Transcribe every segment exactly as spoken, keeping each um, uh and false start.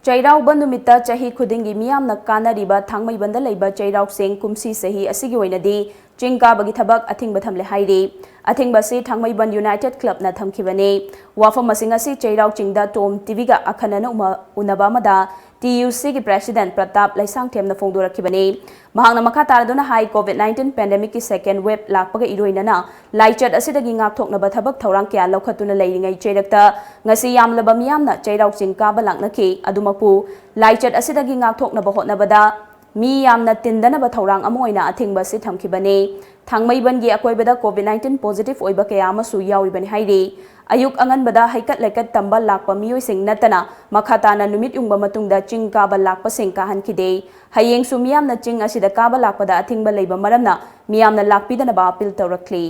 ꯆꯩꯔꯥꯎꯕ ꯅꯨꯃꯤꯠꯇ ꯆꯍꯤ ꯈꯨꯗꯤꯡꯒꯤ ꯃꯤꯌꯥꯝꯅ ꯀꯥꯅꯔꯤꯕ ꯊꯥꯡꯃꯩꯕꯟꯗ ꯂꯩꯕ ꯆꯩꯔꯥꯎ ꯆꯤꯡ ꯀꯨꯝꯁꯤ ꯆꯍꯤ ꯑꯁꯤꯒꯤ ꯑꯣꯏꯅꯗꯤ ꯆꯤꯡ ꯀꯥꯕꯒꯤ ꯊꯕꯛ ꯑꯊꯤꯡꯕ ꯊꯝꯂꯦ ꯍꯥꯏꯔꯤ꯫ ꯑꯊꯤꯡꯕ ꯑꯁꯤ ꯊꯥꯡꯃꯩꯕꯟ ꯌꯨꯅꯥꯏꯇꯦꯗ ꯀ꯭ꯂꯕꯅ ꯊꯝꯈꯤꯕꯅꯤ꯫ ꯋꯥꯐꯝ ꯑꯁꯤꯡ ꯑꯁꯤ ꯆꯩꯔꯥꯎ ꯆꯤꯡꯗ ꯇꯣꯝ ꯇꯤꯚꯤꯒ ꯑꯈꯟꯅꯅ ꯎꯃ-, ꯎꯅꯕ ꯑꯃꯗ ꯇꯤ ꯌꯨ ꯁꯤꯒꯤ ꯄ꯭ꯔꯦꯁꯤꯗꯦꯟꯠ ꯄ꯭ꯔꯇꯥꯞ ꯂꯩꯁꯥꯡꯊꯦꯝꯅ ꯐꯣꯡꯗꯣꯔꯛꯈꯤꯕꯅꯤ꯫ ꯃꯍꯥꯛꯅ ꯃꯈꯥ ꯇꯥꯔꯗꯨꯅ ꯍꯥꯏ, ꯀꯣꯚꯤꯗ ꯅꯥꯏꯟꯇꯤꯟ ꯄꯦꯟꯗꯦꯃꯤꯛꯀꯤ ꯁꯦꯀꯦꯟꯗ ꯋꯦꯕ ꯂꯥꯛꯄꯒ ꯏꯔꯣꯏꯅꯅ ꯂꯥꯏꯆꯠ ꯑꯁꯤꯗꯒꯤ ꯉꯥꯛꯊꯣꯛꯅꯕ ꯊꯕꯛ ꯊꯧꯔꯥꯡ ꯀꯌꯥ ꯂꯧꯈꯠꯇꯨꯅ ꯂꯩꯔꯤꯉꯩ ꯆꯩꯔꯛꯇ ꯉꯁꯤ ꯌꯥꯝꯂꯕ ꯃꯤꯌꯥꯝꯅ ꯆꯩꯔꯥꯎ ꯆꯤꯡ ꯀꯥꯕ ꯂꯥꯛꯅꯈꯤ꯫ ꯑꯗꯨꯃꯛꯄꯨ, ꯂꯥꯏꯆꯠ ꯑꯁꯤꯗꯒꯤ ꯉꯥꯛꯊꯣꯛꯅꯕ ꯍꯣꯠꯅꯕꯗ ꯃꯤ ꯌꯥꯝꯅ ꯇꯤꯟꯗꯅꯕ ꯊꯧꯔꯥꯡ ꯑꯃ ꯑꯣꯏꯅ ꯑꯊꯤꯡꯕ ꯑꯁꯤ ꯊꯝꯈꯤꯕꯅꯤ꯫ ꯊꯥꯡꯃꯩꯕꯟꯒꯤ ꯑꯀꯣꯏꯕꯗ ꯀꯣꯚꯤꯗ ꯅꯥꯏꯟꯇꯤꯟ ꯄꯣꯖꯤꯇꯤꯚ ꯑꯣꯏꯕ ꯀꯌꯥ ꯑꯃꯁꯨ ꯌꯥꯎꯔꯤꯕꯅꯤ ꯍꯥꯏꯔꯤ꯫ ꯑꯌꯨꯛ ꯑꯉꯟꯕꯗ ꯍꯩꯀꯠ ꯂꯩꯀꯠ ꯇꯝꯕ ꯂꯥꯛꯄ ꯃꯤꯑꯣꯏꯁꯤꯡ ꯅꯠꯇꯅ ꯃꯈꯥ ꯇꯥꯅ ꯅꯨꯃꯤꯠ ꯌꯨꯡꯕ ꯃꯇꯨꯡꯗ ꯆꯤꯡ ꯀꯥꯕ ꯂꯥꯛꯄꯁꯤꯡ ꯀꯥꯍꯟꯈꯤꯗꯦ꯫ ꯍꯌꯦꯡꯁꯨ ꯃꯤꯌꯥꯝꯅ ꯆꯤꯡ ꯑꯁꯤꯗ ꯀꯥꯕ ꯂꯥꯛꯄꯗ ꯑꯊꯤꯡꯕ ꯂꯩꯕ ꯃꯔꯝꯅ ꯃꯤꯌꯥꯝꯅ ꯂꯥꯛꯄꯤꯗꯅꯕ ꯑꯄꯤꯜ ꯇꯧꯔꯛꯂꯤ꯫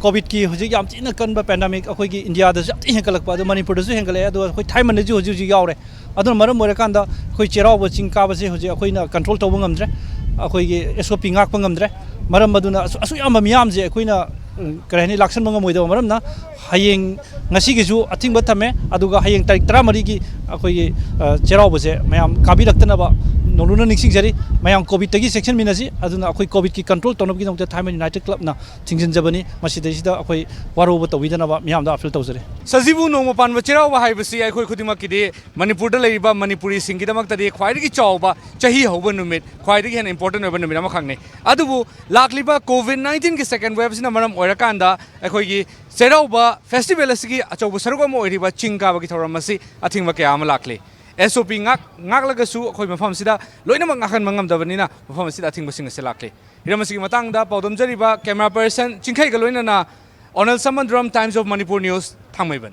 ꯀꯣꯚꯤꯗꯀꯤ ꯍꯧꯖꯤꯛ ꯌꯥꯝ ꯊꯤꯅ ꯀꯟꯕ ꯄꯦꯟꯗꯦꯃꯤꯛ ꯑꯩꯈꯣꯏꯒꯤ ꯏꯟꯗꯤꯌꯥꯗꯁꯨ ꯌꯥꯝ ꯊꯤꯅ ꯍꯦꯟꯒꯠꯂꯛꯄ, ꯑꯗꯨ ꯃꯅꯤꯄꯨꯔꯗꯁꯨ ꯍꯦꯟꯒꯠꯂꯛꯑꯦ, ꯑꯗꯨꯒ ꯑꯩꯈꯣꯏ ꯊꯥꯏꯃꯟꯗꯁꯨ ꯍꯧꯖꯤꯛ ꯍꯧꯖꯤꯛ ꯌꯥꯎꯔꯦ꯫ ꯑꯗꯨꯅ ꯃꯔꯝ ꯑꯣꯏꯔꯀꯥꯟꯗ ꯑꯩꯈꯣꯏ ꯆꯩꯔꯥꯎꯕ ꯆꯤꯡ ꯀꯥꯕꯁꯦ ꯍꯧꯖꯤꯛ ꯑꯩꯈꯣꯏꯅ ꯀꯟꯇ꯭ꯔꯣꯜ ꯇꯧꯕ ꯉꯝꯗ꯭ꯔꯦ, ꯑꯩꯈꯣꯏꯒꯤ ꯑꯦꯁ ꯑꯣ ꯄꯤ ꯉꯥꯛꯄ ꯉꯝꯗ꯭ꯔꯦ꯫ ꯃꯔꯝ ꯑꯗꯨꯅ ꯑꯁꯨ-, ꯑꯁꯨꯛ ꯌꯥꯝꯕ ꯃꯤꯌꯥꯝꯁꯦ ꯑꯩꯈꯣꯏꯅ, ꯎꯝ, ꯀꯔꯤ ꯍꯥꯏꯅꯤ, ꯂꯥꯛꯁꯟꯕ ꯉꯝꯃꯣꯏꯗꯕ ꯃꯔꯝꯅ ꯍꯌꯦꯡ, ꯉꯁꯤꯒꯤꯁꯨ ꯑꯊꯤꯡꯕ ꯊꯝꯃꯦ, ꯑꯗꯨꯒ ꯍꯌꯦꯡ ꯇꯥꯔꯤꯛ ꯇꯔꯥꯃꯔꯤꯒꯤ ꯑꯩꯈꯣꯏꯒꯤ, ꯑ, ꯆꯩꯔꯥꯎꯕꯁꯦ ꯃꯌꯥꯝ ꯀꯥꯕꯤꯔꯛꯇꯅꯕ ꯅꯧꯂꯨꯅ ꯅꯤꯡꯁꯤꯡꯖꯔꯤ꯫ ꯃꯌꯥꯝ ꯀꯣꯚꯤꯗꯇꯒꯤ ꯆꯦꯛꯁꯤꯟꯃꯤꯟꯅꯁꯤ꯫ ꯑꯗꯨꯅ ꯑꯩꯈꯣꯏ ꯀꯣꯚꯤꯗꯀꯤ ꯀꯟꯇ꯭ꯔꯣꯜ ꯇꯧꯅꯕꯒꯤꯗꯃꯛꯇ ꯊꯥꯏꯃꯩ ꯌꯨꯅꯥꯏꯇꯦꯗ ꯀ꯭ꯂꯕꯅ ꯊꯤꯡꯖꯤꯟꯖꯕꯅꯤ꯫ ꯃꯁꯤꯗꯩꯁꯤꯗ ꯑꯩꯈꯣꯏ ꯋꯥꯔꯧꯕ ꯇꯧꯕꯤꯗꯅꯕ ꯃꯤꯌꯥꯝꯗ ꯑꯄꯤꯜ ꯇꯧꯖꯔꯤ꯫ ꯁꯖꯤꯕꯨ ꯅꯣꯡꯃ ꯄꯥꯟꯕ ꯆꯩꯔꯥꯎꯕ ꯍꯥꯏꯕꯁꯤ ꯑꯩꯈꯣꯏ ꯈꯨꯗꯤꯡꯃꯛꯀꯤꯗꯤ, ꯃꯅꯤꯄꯨꯔꯗ ꯂꯩꯔꯤꯕ ꯃꯅꯤꯄꯨꯔꯤꯁꯤꯡꯒꯤꯗꯃꯛꯇꯗꯤ ꯈ꯭ꯋꯥꯏꯗꯒꯤ ꯆꯥꯎꯕ ꯆꯍꯤ ꯍꯧꯕ ꯅꯨꯃꯤꯠ, ꯈ꯭ꯋꯥꯏꯗꯒꯤ ꯍꯦꯟꯅ ꯏꯝꯄꯣꯔꯇꯦꯟ ꯑꯣꯏꯕ ꯅꯨꯃꯤꯠ ꯑꯃꯈꯛꯅꯤ꯫ ꯑꯗꯨꯕꯨ ꯂꯥꯛꯂꯤꯕ ꯀꯣꯚꯤꯗ ꯅꯥꯏꯟꯇꯤꯟꯒꯤ ꯁꯦꯀꯦꯟ ꯋꯦꯕꯁꯤꯅ ꯃꯔꯝ ꯑꯣꯏꯔꯀꯥꯟꯗ ꯑꯩꯈꯣꯏꯒꯤ ꯆꯩꯔꯥꯎꯕ ꯐꯦꯁꯇꯤꯚꯦꯜ ꯑꯁꯤꯒꯤ ꯑꯆꯧꯕ ꯁꯔꯨꯛ ꯑꯃ ꯑꯣꯏꯔꯤꯕ ꯆꯤꯡ ꯀꯥꯕꯒꯤ ꯊꯧꯔꯝ ꯑꯁꯤ ꯑꯊꯤꯡꯕ ꯀꯌꯥ ꯑꯃ ꯂꯥꯛꯂꯤ꯫ ꯑꯦꯁ ꯑꯣ ꯄꯤ ꯉꯥꯛ-, ꯉꯥꯛꯂꯒꯁꯨ ꯑꯩꯈꯣꯏ ꯃꯐꯝ ꯑꯁꯤꯗ ꯂꯣꯏꯅꯃꯛ ꯉꯥꯛꯍꯟꯕ ꯉꯝꯗꯕꯅꯤꯅ ꯃꯐꯝ ꯑꯁꯤꯗ ꯑꯊꯤꯡꯕꯁꯤꯡ ꯑꯁꯤ ꯂꯥꯛꯂꯤ꯫ ꯍꯤꯔꯝ ꯑꯁꯤꯒꯤ ꯃꯇꯥꯡꯗ ꯄꯥꯎꯗꯝꯖꯔꯤꯕ ꯀꯦꯃꯦꯔꯥ ꯄꯔꯁꯟ ꯆꯤꯡꯈꯩꯒ ꯂꯣꯏꯅꯅ ꯑꯣꯅꯜ ꯁꯃꯟꯗ꯭ꯔꯝ, Times of Manipur News, Thangmeiband.